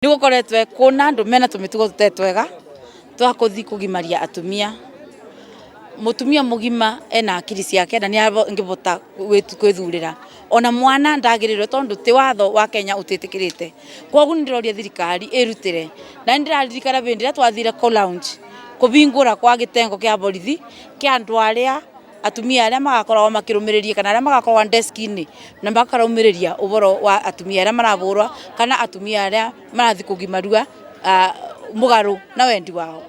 Nĩ gũkoretwe kũna andũ mena tũmĩtugo tũtarĩ twega twa kũthi kũgimaria atumia. Mũtumia mũgima ena akiri ciake na nĩ angĩbota kwĩthurĩra. Ona mwana ndagĩrĩirwo tondũ ti watho wa Kenya ũtĩtĩkĩrĩte. Kwoguo nĩ ndĩroria thirikari ĩrutĩre. Na nĩ ndĩraririkana hĩndĩ ĩrĩa twathire kũ launch kũbingũra kwa gĩtengo kĩa borithi kĩa andũ arĩa atumia arĩa magakoragwo makĩrũmĩrĩria kana arĩa magakoragwo desk-inĩ na makarũmĩrĩria ũhoro wa atumia arĩa marabũrwa kana atumia arĩa marathiĩ kũgimarua mũgarũ na wendi wao.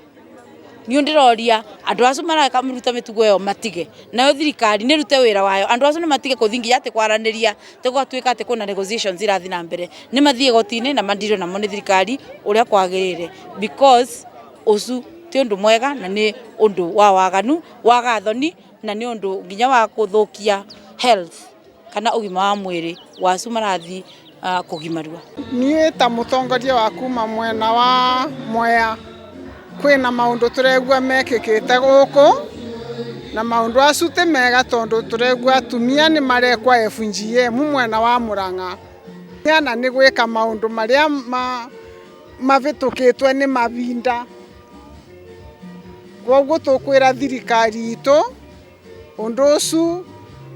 Niĩ ndĩroria andũ acio marakaruta mĩtugo ĩyo matige, nayo thirikari nĩ ĩrute wĩra wayo, andũ acio nĩ matige kũthiĩ nginya atĩ kwaranĩria, atĩ gũgatuĩka atĩ kwĩna negotiations irathiĩ na mbere, nĩ mathiĩ igoti-inĩ na mandirwo namo nĩ thirikari ũrĩa kwagĩrĩire because ũcio ti ũndũ mwega na nĩ ũndũ wa waganu. Waga thoni na nĩ ũndũ nginya wa kũthũkia health kana ũgima wa mwĩrĩ wa acio marathiĩ kũgimarua. Niĩ ta mũtongoria wa kuma mwena wa Mwea, kwĩna maũndũ tũraigua mekĩkĩte gũkũ, na maũndũ acu ti mega tondũ tũraigua atumia nĩ marekwo FGM mwena wa Mũrang'a. Na nĩ gwĩka maũndũ marĩa mavĩtũkĩtwe nĩ mavinda. Kwoguo tũkwĩra thirikari itũ ũndũ ũcu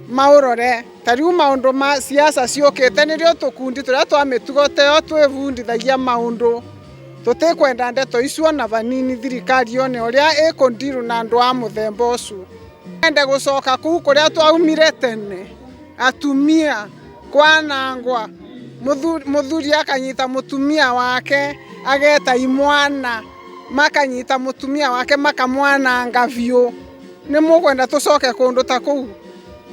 maũrore. Ta rĩu maũndũ ma siasa ciũkĩte nĩrĩo tũkundi tũrĩa twa mĩtugo ta ĩyo twĩbundithagia maũndũ. Tũtikwenda ndeto icio ona vanini thirikari yone ũrĩa ĩkũ deal na andũ a mũthemba ũcio. Twende gũcoka kũu kũrĩa twaumire tene, atumia kwanangwa, mũthuri akanyita mũtumia wake ageta imwana makanyita mũtumia wake makamwananga biũ. Nĩ mũkwenda tũcoke kũndũ ta kũu?